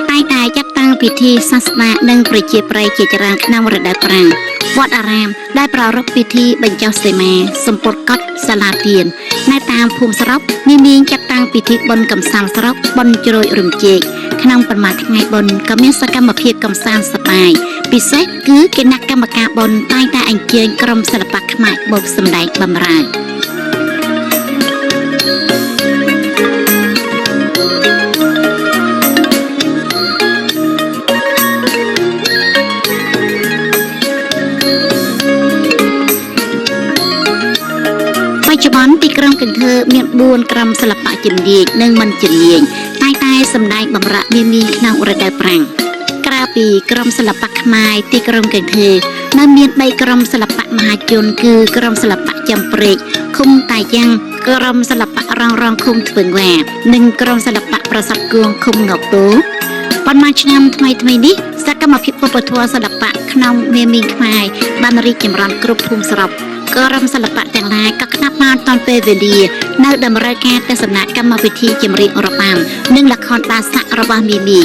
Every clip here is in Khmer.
តែងតែចាត់តាំងពិធីសាសនានិងប្រជាប្រិយជាច្រើនក្នុងរដូវប្រាំងវត្តអារាមដែលប្រារព្ធពិធីបញ្ចុះសីមាសម្ពុតកត់សាលាទាននៅតាមភូមិស្រុកមានមានចាត់តាំងពិធីបុណ្យកំសាន្តស្រុកបុណ្យជ្រោយរំជែកក្នុងប្រមាណថ្ងៃបុណ្យក៏មានសកម្មភាពកំសាន្តសប្បាយពិសេសគឺគណៈកម្មការបុណ្យតែងតែអញ្ជើញក្រុមសិល្បៈខ្មែរមកសម្ដែងបម្រើ។ បច្ចុប្បន្នទីក្រុងកន្ធើមាន4ក្រុមសិល្បៈជំនាញនិងមិនជំនាញតែតែសម្ដែងបំរាក់មានមានក្នុងរដូវប្រាំងក្រៅពីក្រុមសិល្បៈខ្មែរទីក្រុងកន្ធើនៅមាន3ក្រុមសិល្បៈមហាជនគឺក្រុមសិល្បៈចំព្រែកឃុំតាយ៉ាងក្រុមសិល្បៈរងរងឃុំធ្វឹងវ៉ានិងក្រុមសិល្បៈប្រសាទគួងឃុំងកតូប៉ុន្មានឆ្នាំថ្មីថ្មីនេះសកម្មភាពវប្បធម៌សិល្បៈក្នុងនាមីខ្មែរបានរីកចម្រើនគ្រប់ភូមិស្រុកក្រុមសិល្បៈទាំងឡាយក៏ខ្នាប់បានតាន់ពេលវេលានៅតម្រូវការទស្សនកម្មវិធីចម្រៀងរបាំនិងល្ខោនបាសាក់របស់មីមី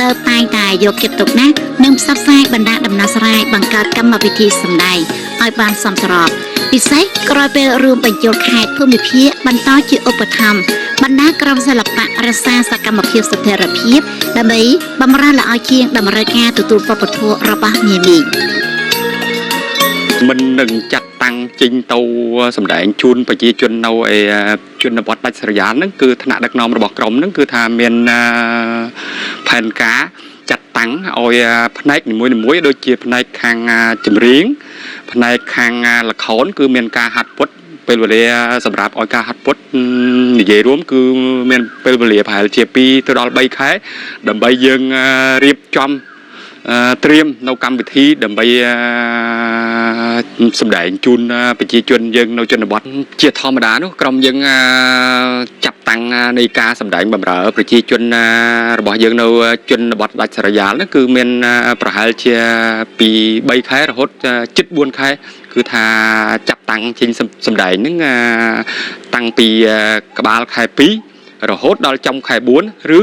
តើតែងតែយកចិត្តទុកដាក់និងផ្សព្វផ្សាយបណ្ដាដំណោះស្រាយបង្កើតកម្មវិធីសម្ដែងឲ្យបានសមស្របពិសេសក្រោយពេលរួមបញ្ចូលខេត្តភូមិភាគបន្តជាឧបត្ថម្ភបណ្ដាក្រុមសិល្បៈរក្សាសកម្មភាពស្ថិរភាពដើម្បីបម្រើល្អជាងតម្រូវការទទួលវប្បធម៌របស់មីមី មិននឹងចាត់តាំងចេញទៅសម្ដែងជូនប្រជាជននៅឯជនបទដាច់ស្រយាលហ្នឹងគឺថ្នាក់ដឹកនាំរបស់ក្រុមហ្នឹងគឺថាមានផែនការចាត់តាំងឲ្យផ្នែកនីមួយៗដូចជាផ្នែកខាងចម្រៀងផ្នែកខាងល្ខោនគឺមានការហាត់ពុតពេលវេលាសម្រាប់ឲ្យការហាត់ពុតនិយាយរួមគឺមានពេលវេលាប្រហែលជា2ទៅដល់3ខែដើម្បីយើងរៀបចំត្រៀមនៅកម្មវិធីដើម្បីសម្ដែងជូនប្រជាជនយើងនៅជនបទជាធម្មតានោះក្រុមយើងចាប់តាំងនៃការសម្ដែងបម្រើប្រជាជនរបស់យើងនៅជនបទដាច់ស្រយាលនោះគឺមានប្រហែលជាពី3ខែរហូតជិត4ខែគឺថាចាប់តាំងចេញសម្ដែងហ្នឹងតាំងពីក្បាលខែ2រហូតដល់ចំខែ4ឬ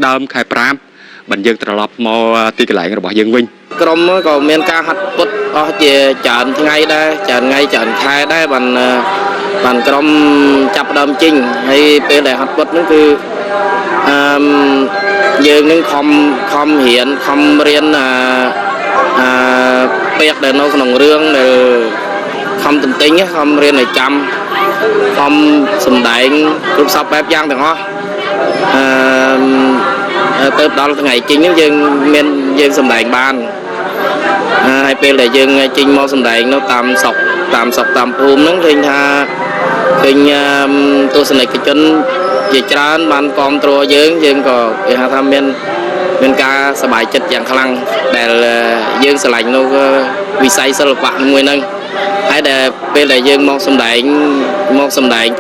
ដើមខែ5បានយើងត្រឡប់មកទីកន្លែងរបស់យើងវិញក្រុមក៏មានការហាត់ពុតអស់ជាច្រើនថ្ងៃដែរច្រើនថ្ងៃច្រើនខែដែរបានក្រុមចាប់ដើមចេញហើយពេលដែលហាត់ពុតហ្នឹងគឺយើងនឹងខំរៀនខំរៀនពាក្យដែលនៅក្នុងរឿងដែលខំទន្ទិញខំរៀនឲ្យចាំខំសម្ដែងគ្រប់សពបែបយ៉ាងទាំងអស់ទៅដល់ថ្ងៃចេញហ្នឹងយើងមានយើងសម្ដែងបានហើយពេលដែលយើងចេញមកសម្ដែងនៅតាមស្រុកតាមស្រុកតាមភូមិហ្នឹងឃើញថាឃើញទស្សនិកជនជាច្រើនបានគាំទ្រយើងយើងក៏គេហៅថាមានការសប្បាយចិត្តយ៉ាងខ្លាំងដែលយើងស្រឡាញ់នៅវិស័យសិល្បៈមួយហ្នឹងហើយដែលពេលដែលយើងមកសម្ដែង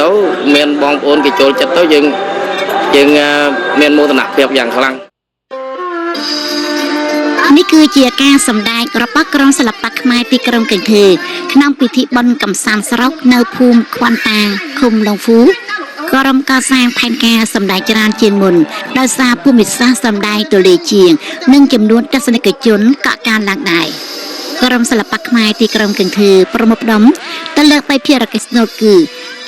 ទៅមានបងប្អូនគេចូលចិត្តទៅយើងមានមោទនភាពយ៉ាងខ្លាំងនេះគឺជាការសម្ដែងរបស់ក្រុមសិល្បៈខ្មែរទីក្រុងកន្ធើក្នុងពិធីបុណ្យកំសាន្តស្រុកនៅភូមិខ្វាន់តាឃុំឡុងហ្វូក្រុមកសាងផែនការសម្ដែងច្រើនជាងមុនដោយសារភូមិសាស្ត្រសម្ដែងទូលាយជាងនិងចំនួនទស្សនិកជនកកើនឡើងដែរក្រុមសិល្បៈខ្មែរទីក្រុងកន្ធើប្រមូលផ្ដុំទៅលើ3ភារកិច្ចស្នូលគឺ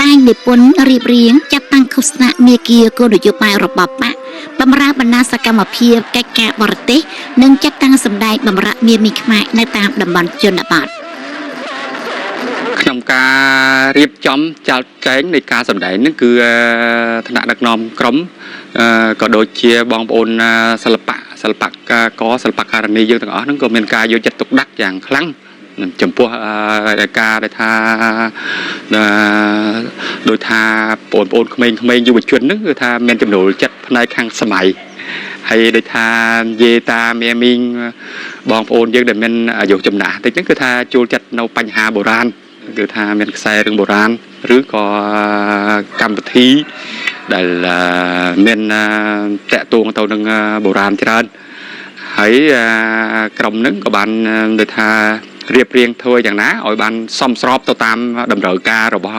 តែងនិពន្ធរៀបរៀងចាត់តាំងឃោសនាមាគ៌ាគោលនយោបាយរបបបកបម្រើបណ្ដាសកម្មភាពកិច្ចការបរទេសនិងចាត់តាំងសម្ដែងបម្រើមាមីខ្មែរនៅតាមតំបន់ជនបទក្នុងការរៀបចំចាត់ចែងនៃការសម្ដែងហ្នឹងគឺថ្នាក់ដឹកនាំក្រុមក៏ដូចជាបងប្អូនសិល្បៈសិល្បករសិល្បករនីយើងទាំងអស់ហ្នឹងក៏មានការយកចិត្តទុកដាក់យ៉ាងខ្លាំងចំពោះការដែលថាដោយថាបងប្អូនក្មេងៗយុវជនហ្នឹងគឺថាមានចំណូលចិត្តផ្នែកខាងសម័យហើយដូចថានិយាយតាមីមីងបងប្អូនយើងដែលមានអាយុចំណាស់តិចហ្នឹងគឺថាចូលចិត្តនៅបញ្ហាបុរាណគឺថាមានខ្សែរឿងបុរាណឬក៏កម្មវិធីដែលមានតាក់ទងទៅនឹងបុរាណច្រើនហើយក្រុមហ្នឹងក៏បានដូចថារៀបរៀងធ្វើយ៉ាងណាឲ្យបានសមស្របទៅតាមតម្រូវការរបស់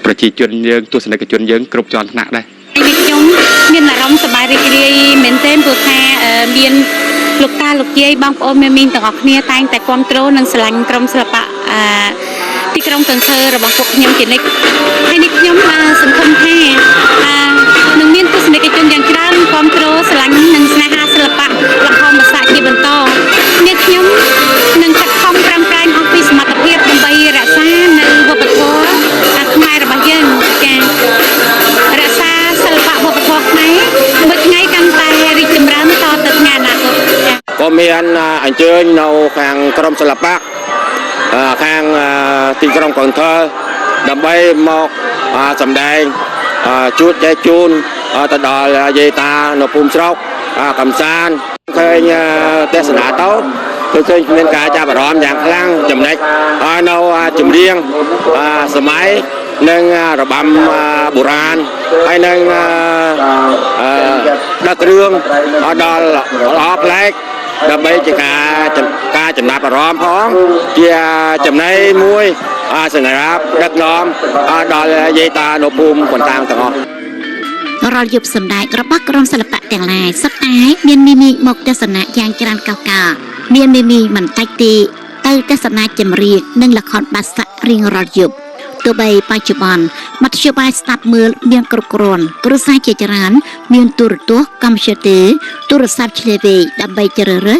ប្រជាជនយើងទស្សនិកជនយើងគ្រប់ជាន់ថ្នាក់ដែរ ខ្ញុំមានអារម្មណ៍សប្បាយរីករាយមែនទែន មានលោកតាលោកយាយបងប្អូនមេមីងទាំងអស់គ្នាតែងតែគ្រប់គ្រងនិងស្រឡាញ់ក្រុមសិល្បៈអឺទីក្រុងកង្ឃើរបស់ពួកខ្ញុំជានិច្ចហើយនេះខ្ញុំបានសង្ឃឹមថាអឺនឹងមានទស្សនិកជនយ៉ាងច្រើនគ្រប់គ្រងស្រឡាញ់និងស្នេហាសិល្បៈល្ខោនបាសាក់ជាបន្តនេះខ្ញុំនឹងខិតខំប្រឹងប្រែងអស់ពីសមត្ថភាពដើម្បីរក្សានៅវប្បធម៌ខ្មែររបស់យើងចា៎រក្សាសិល្បៈវប្បធម៌ខ្មែរមួយថ្ងៃកាន់តែរីកចម្រើនតទៅថ្ងៃអនាគតចា៎ ក៏មានអញ្ជើញនៅខាងក្រុមសិល្បៈខាងទីក្រុងកងធើដើម្បីមកសម្ដែងជួតចែកជូនទៅដល់យាយតានៅភូមិស្រុកកំសាន្តឃើញទេសនាតោគឺឃើញមានការចាប់អារម្មណ៍យ៉ាងខ្លាំងចំណែកនៅចម្រៀងសម័យនិងរបាំបុរាណហើយនឹងដឹករឿងដល់ល្អប្លែកដើម្បីជាការចំណាប់អារម្មណ៍ផងជាចំណីមួយសម្រាប់ដឹកនាំដល់យាយតានៅភូមិបន្តតាំងទាំងអស់ រាល់យប់សម្ដែងរបស់ក្រុមសិល្បៈទាំងឡាយសុទ្ធតែមានមីមីមកទស្សនៈយ៉ាងច្រើនកកកមានមីមីមិនតិចទេទៅទស្សនាចម្រៀងនិងល្ខោនបាសាក់រៀងរាល់យប់ទោះបីបច្ចុប្បន្នមធ្យោបាយស្ដាប់មើលមានគ្រប់គ្រាន់គ្រួសារជាច្រើនមានទូរទស្សន៍កុំព្យូទ័រទូរស័ព្ទឆ្លាតវៃដើម្បីជ្រើសរើស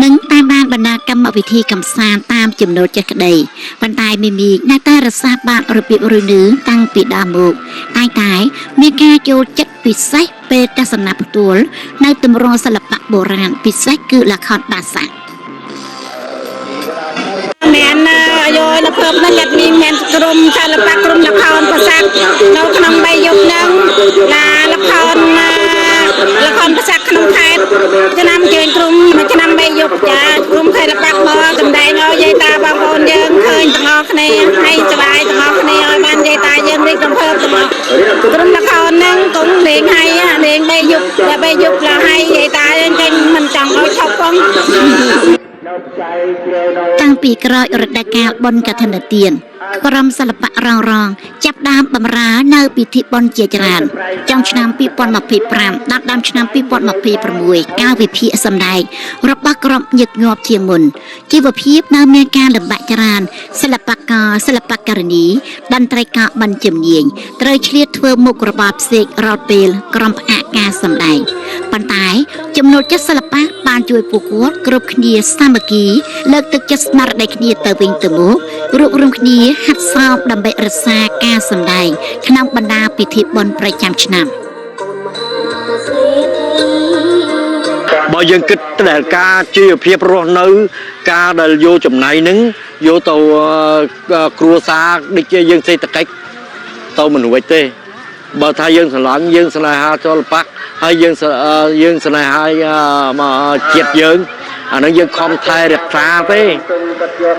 និងតាមដានបណ្ដាកម្មវិធីកម្សាន្តតាមចំណូលចិត្តក្តីប៉ុន្តែមីមីនៅតែរក្សាបានរបៀបរុយនឿតាំងពីដើមមកតែតែមានការចូលចិត្តពិសេសពេលទស្សនាផ្ទាល់នៅទម្រង់សិល្បៈបុរាណពិសេសគឺល្ខោនបាសាក់ មានយោលភពនឹងយ៉ាត់មីមានក្រុមសិល្បៈក្រុមល្ខោនប្រាសាទនៅក្នុងបីយប់នឹងណាល្ខោនល្ខោនប្រាសាទក្នុងខេត្តឆ្នាំជើញក្រុមមួយឆ្នាំបីយប់ចាក្រុមសិល្បៈមកសម្ដែងឲ្យយាយតាបងប្អូនយើងឃើញទាំងអស់គ្នាហើយសប្បាយទាំងអស់គ្នាឲ្យបានយាយតាយើងរីករំភើបទាំងអស់ក្រុមល្ខោននឹងគង់លេងហើយលេងបីយប់តែបីយប់ឡាហើយយាយតាយើងចេញមិនចង់ឲ្យឈប់ផង តាំងពីក្រោយរដូវកាលបុណ្យកឋិនទានក្រុមសិល្បៈរងរងចាប់ដើមបំរើនៅពិធីបុណ្យជាច្រើនចុងឆ្នាំ2025ដល់ដើមឆ្នាំ2026កាលវិភាគសម្ដែងរបស់ក្រុមញឹកញាប់ជាងមុនជីវភាពនៅមានការលំបាកច្រើនសិល្បករសិល្បករនីតន្ត្រីករបញ្ជំនាញត្រូវឆ្លៀតធ្វើមុខរបរផ្សេងរាល់ពេលក្រុមផ្អាកការសម្ដែងប៉ុន្តែចំណូលចិត្តសិល្បៈបានជួយពួកគាត់គ្រប់គ្នាសាមគ្គីលើកទឹកចិត្តស្មារតីគ្នាទៅវិញទៅមករួបរวมគ្នាហាត់សមដើម្បីរក្សាការសម្ដែងក្នុងបណ្ដាពិធីបុណ្យប្រចាំឆ្នាំ បើយើងគិតដែលការជីវភាពរស់នៅ ការដែលយកចំណៃហ្នឹងយកទៅគ្រួសារដូចជាយើងសេដ្ឋកិច្ចទៅមិនរួចទេបើថាយើងស្រឡាញ់យើងស្នេហាសិល្បៈហើយយើងយើងស្នេហាមកជាតិយើងអាហ្នឹងយើងខំថែរក្សាទេ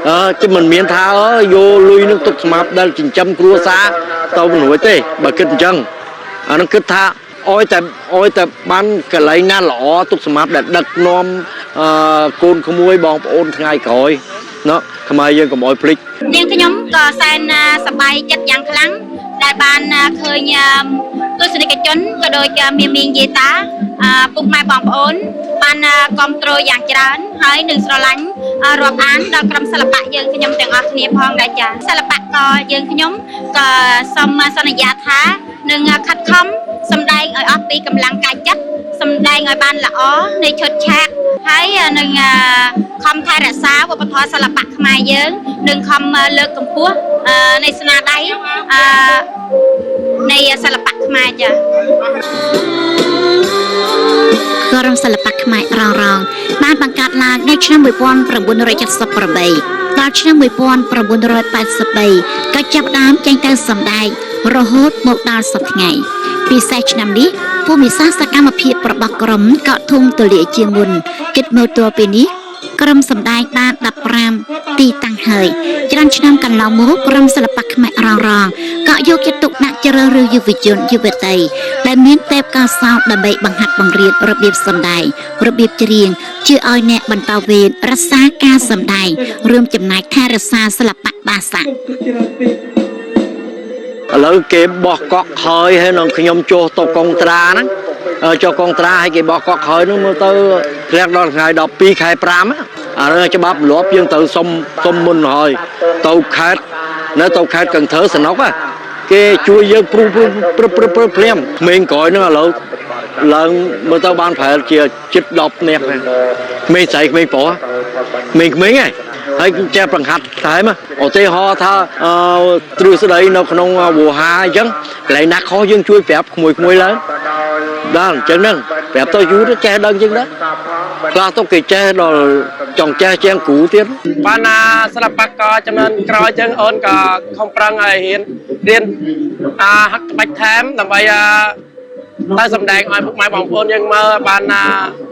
អឺchứមិនមានថាអើយកលុយនឹងទុកស្មាប់ដែលចិញ្ចឹមគ្រួសារទៅមិនរួចទេបើគិតអញ្ចឹងអាហ្នឹងគិតថាអោយតែអោយតែបានកន្លែងណាល្អទុកសម្រាប់ដែលដឹកនាំអឺកូនក្មួយបងប្អូនថ្ងៃក្រោយណោះខ្មែរយើងកុំអោយភ្លេច នាងខ្ញុំក៏សែនសប្បាយចិត្តយ៉ាងខ្លាំងដែលបានឃើញទស្សនិកជនក៏ដូចមានមីងយាយតាពុកម៉ែបងប្អូនបានគ្រប់គ្រងយ៉ាងច្រើនហើយនឹងស្រឡាញ់រាប់អានដល់ក្រុមសិល្បៈយើងខ្ញុំទាំងអស់គ្នាផងដែរចា៎សិល្បករយើងខ្ញុំក៏សូមសន្យាថានឹងខិតខំសម្ដែងឲ្យអស់ពីកម្លាំងកាយចិត្តសម្ដែងឲ្យបានល្អនៃឈុតឆាកហើយនឹងខំថែរក្សាវប្បធម៌សិល្បៈខ្មែរយើងនឹងខំលើកកម្ពស់នៃស្នាដៃនៃសិល្បៈខ្មែរចា៎ ក្រុមសិល្បៈខ្មែររងរងបានបង្កើតឡើងនៅឆ្នាំ1978ដល់ឆ្នាំ1983ក៏ចាប់ផ្ដើមចេញទៅសម្ដែងរហូតមកដល់សប្តាហ៍ថ្ងៃពិសេសឆ្នាំនេះភូមិសាស្ត្រសកម្មភាពរបស់ក្រុមក៏ធំទូលាយជាងមុនគិតមើលទល់ពេលនេះក្រុមសម្ដែងបាន15ទីតាំងហើយច្រើនឆ្នាំកន្លងមកក្រុមសិល្បៈខ្មែររងរងក៏យកចិត្តទុកដាក់ជ្រើសរើសយុវជនយុវតីដែលមានទេពកោសល្យដើម្បីបង្ហាត់បង្រៀនរបៀបសម្ដែងរបៀបច្រៀងជួយឲ្យអ្នកបន្តវេនរក្សាការសម្ដែងរួមចំណែកថែរក្សាសិល្បៈបាសាក់ ឥឡូវគេបោះកក់ហើយហើយនឹងខ្ញុំចុះទៅកុងត្រាហ្នឹងចុះកុងត្រាឲ្យគេបោះកក់ហើយហ្នឹងមើលទៅធ្លាក់ដល់ថ្ងៃ12ខែ5អារឿងច្បាប់លាប់យើងត្រូវសុំសុំមុនហើយទៅខេត្តនៅទៅខេត្តកងធើសនុកគេជួយយើងព្រុសព្រុសព្រឹបព្រឹបព្រឹបភ្លាមក្មេងក្រោយហ្នឹងឥឡូវឡើងមើលទៅបានប្រហែលជាជិត10នាក់ហ្នឹងក្មេងស្រីក្មេងប្រុសក្មេងក្មេងហ្នឹងហើយចេះបង្ហាត់ថែមឧទាហរណ៍ថាទ្រឹស្ដីនៅក្នុងវោហាអញ្ចឹងកន្លែងណាខុសយើងជួយប្រាប់ក្មួយៗឡើងដល់អញ្ចឹងហ្នឹងប្រាប់ទៅយូរទៅចេះដឹងអញ្ចឹងដែរខ្លះទៅគេចេះដល់ចង់ចេះជាងគ្រូទៀត បានណាសិល្បករចំនួនក្រោយចឹងអូនក៏ខំប្រឹងឲ្យរៀនរៀនអាហាត់ក្បាច់ថែមដើម្បីអាទៅសម្ដែងឲ្យពុកម៉ែបងប្អូនយើងមើលបានណា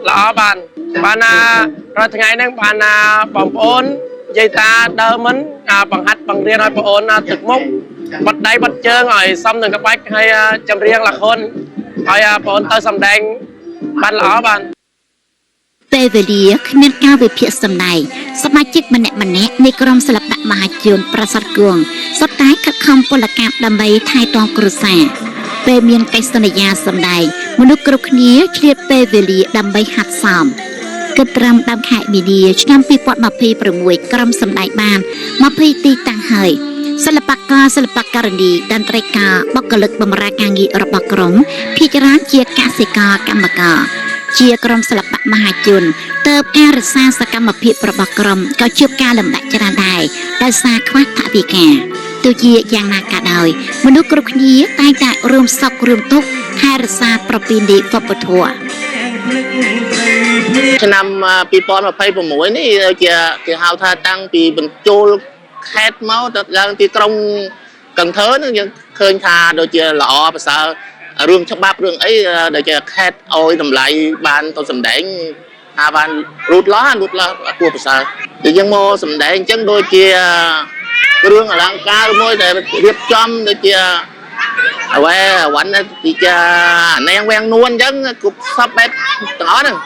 ល្អបានបានណារាល់ថ្ងៃហ្នឹងបានណាបងប្អូនយាយតាដើមមិនបង្ហាត់បង្រៀនឲ្យបងប្អូនទឹកមុខបាត់ដៃបាត់ជើងឲ្យសមនឹងក្បាច់ហើយចម្រៀងល្ខោនឲ្យបងប្អូនទៅសម្ដែងបានល្អបាន ពេលវេលាគ្មានការវិភាគសម្ដែងសមាជិកម្នាក់ម្នាក់នៃក្រុមសិល្បៈមហាជនប្រាសាទគួងសុទ្ធតែខិតខំពលកម្មដើម្បីថែទាំគ្រួសារពេលមានកិច្ចសន្យាសម្ដែងមនុស្សគ្រប់គ្នាឆ្លៀតពេលវេលាដើម្បីហាត់សមគិតត្រឹមដើមខែមីនាឆ្នាំ2026ក្រុមសម្ដែងបាន20ទីតាំងហើយសិល្បករសិល្បករនីតន្ត្រីការបុគ្គលិកបម្រើការងាររបស់ក្រុមភាគច្រើនជាកសិករកម្មករជាក្រុមសិល្បៈមហាជនតើបការរក្សាសកម្មភាពរបស់ក្រុមក៏ជួបការលំបាកច្រើនដែរដោយសារខ្វះថវិកាទោះជាយ៉ាងណាក៏ដោយមនុស្សគ្រប់គ្នាតែងតែរួមសុខរួមទុក្ខថែរក្សាប្រពៃណីវប្បធម៌ ឆ្នាំ2026នេះជាគេហៅថាតាំងពីបញ្ចូលខេត្តមកទៅឡើងទីក្រុងកងធើនឹងយើងឃើញថាដូចជាល្អប្រសើររឿងច្បាប់រឿងអីដូចជាខេត្តអោយតម្លៃបានទៅសម្ដែងថាបានរូតលោះរូតលោះគួរប្រសើរតែយើងមកសម្ដែងអញ្ចឹងដូចជារឿងអលង្ការមួយដែលរៀបចំដូចជាអ្វីអវ៉ាន់ទីជានាងវាំងនួនអញ្ចឹងគ្រប់សពបែបទាំងអស់ហ្នឹង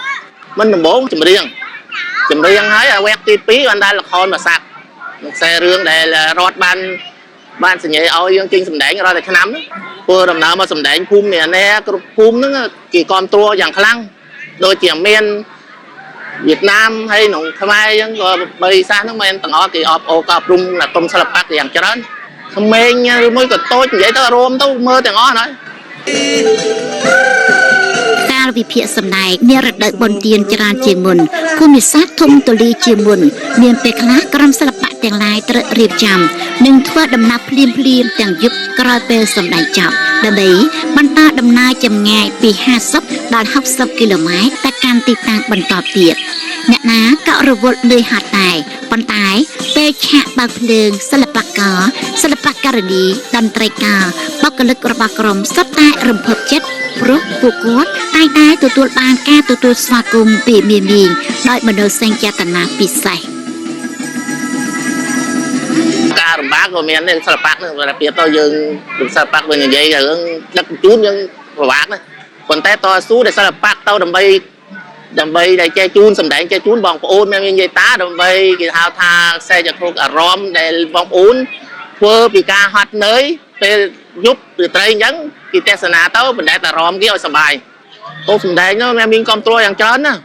មិនដំបងចម្រៀងចម្រៀងហើយអាវគ្គទី2បានដល់ល្ខោនបាសាក់ខ្សែរឿងដែលរត់បានបានសញ្ញាឲ្យយើងចេញសម្ដែងរាល់តែឆ្នាំហ្នឹងធ្វើដំណើរមកសម្ដែងភូមិនេះណែគ្រប់ភូមិហ្នឹងគេគ្រប់គ្រងយ៉ាងខ្លាំងដូចជាមានវៀតណាមហើយក្នុងខ្មែរអញ្ចឹងក៏បីសាសហ្នឹងមិនទាំងអស់គេអបអូក៏អប់រំក្រុមសិល្បៈយ៉ាងច្រើនក្មេងឬមួយក៏តូចនិយាយទៅរួមទៅមើលទាំងអស់ហើយ កាលវិភាគសម្ដែងនារដូវបុណ្យទានច្រើនជាងមុនភូមិសាស្ត្រធំទូលាយជាងមុនមានពេលខ្លះក្រុមសិល្បៈទាំងឡាយត្រូវរៀបចំនិងធ្វើដំណើរភ្លាមភ្លាមទាំងយប់ក្រោយពេលសម្ដែងចប់ដើម្បីបន្តដំណើរចម្ងាយពី50ដល់60គីឡូម៉ែត្រទៅកាន់ទីតាំងបន្តទៀតអ្នកណាក៏រវល់នឿយហត់ដែរប៉ុន្តែពេលឆាកបើកភ្លើងសិល្បករសិល្បករនីតន្ត្រីការបុគ្គលិករបស់ក្រុមសុទ្ធតែរំភើបចិត្តព្រោះពួកគាត់តែងតែទទួលបានការទទួលស្វាគមន៍ពីមីមីងដោយមនោសញ្ចេតនាពិសេស ការរំបាកក៏មានដែរសិល្បៈហ្នឹងតែប្រៀបទៅយើងសិល្បៈវិញនិយាយរឿងដឹកជញ្ជូនយើងពិបាកណាស់ប៉ុន្តែតស៊ូដែលសិល្បៈទៅដើម្បីដើម្បីដែលចេះជូនសម្ដែងចេះជូនបងប្អូនមាននិយាយតាដើម្បីគេហៅថាខ្សែចក្រុកអារម្មណ៍ដែលបងប្អូនធ្វើពីការហត់នឿយពេលយប់ឬត្រីអញ្ចឹងគេទស្សនាទៅបណ្ដែតអារម្មណ៍គេឲ្យសប្បាយទៅសម្ដែងនោះមានគ្រប់គ្រងយ៉ាងច្រើនណាស់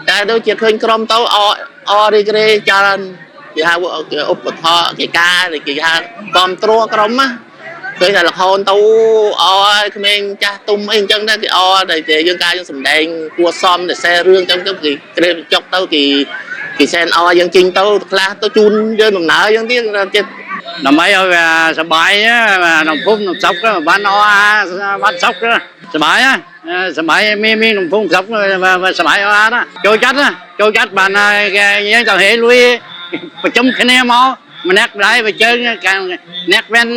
តែដូចជាឃើញក្រុមទៅអអរីករាយច្រើនគេហៅឧបត្ថម្ភគេការគេហៅគ្រប់គ្រងក្រុមណាឃើញតែល្ខោនទៅអឲ្យក្មេងចាស់ទុំអីអញ្ចឹងដែរគេអតែយើងការយើងសម្ដែងគួរសមតែខ្សែរឿងអញ្ចឹងទៅគេក្រេបចុកទៅគេគេសែនអយើងចេញទៅខ្លះទៅជូនយើងដំណើរអញ្ចឹងទៀតចិត្ត ដើម្បីឲ្យវាសប្បាយក្នុងភូមិក្នុងស្រុកបានអបានស្រុកសប្បាយសប្បាយមានមានក្នុងភូមិស្រុកសប្បាយអណាចូលចិត្តចូលចិត្តបានគេយើងទៅហេលុយប្រជុំគ្នាមកម្នាក់ដៃបើជើងអ្នកមាន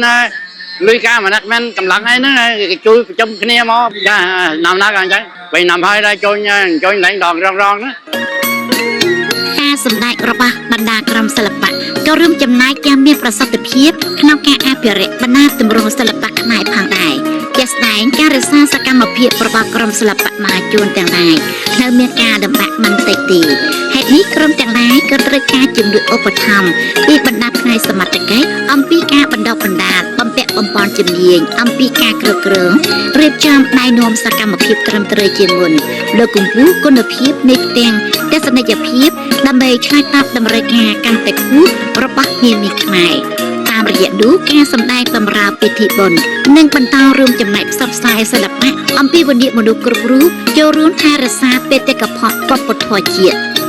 លុយកាម្នាក់មានកម្លាំងអីហ្នឹងគេជួយប្រជុំគ្នាមកចាឆ្នាំណាក៏អញ្ចឹងបីឆ្នាំហើយដែរចូលចូលឡើងដងរងរងណា ការសម្ដែងរបស់បណ្ដាក្រុមសិល្បៈក៏រួមចំណែកយ៉ាងមានប្រសិទ្ធភាពក្នុងការអភិរក្សបណ្ដាទម្រង់សិល្បៈខ្មែរផងដែរជាក់ស្ដែងការរក្សាសកម្មភាពរបស់ក្រុមសិល្បៈមហាជនទាំងឡាយនៅមានការលំបាកមិនតិចទេហេតុនេះក្រុមទាំងឡាយក៏ត្រូវការជំនួយឧបត្ថម្ភពីបណ្ដាផ្នែកសមត្ថកិច្ចអំពីការបណ្ដុះបណ្ដាលបំពាក់ បំប៉នជំនាញអំពីការគ្រប់គ្រងរៀបចំណែនាំសកម្មភាពត្រឹមត្រូវជាងមុនលើកកម្ពស់គុណភាពនៃផ្ទាំងទស្សនីយភាពដើម្បីឆ្លើយតបតម្រូវការកាន់តែខ្ពស់របស់នាមីខ្មែរតាមរយៈនោះការសម្ដែងបម្រើពិធីបុណ្យនិងបន្តរួមចំណែកផ្សព្វផ្សាយសិល្បៈអំពីវណ្ណៈមនុស្សគ្រប់រូបចូលរួមថែរក្សាបេតិកភណ្ឌវប្បធម៌ជាតិ។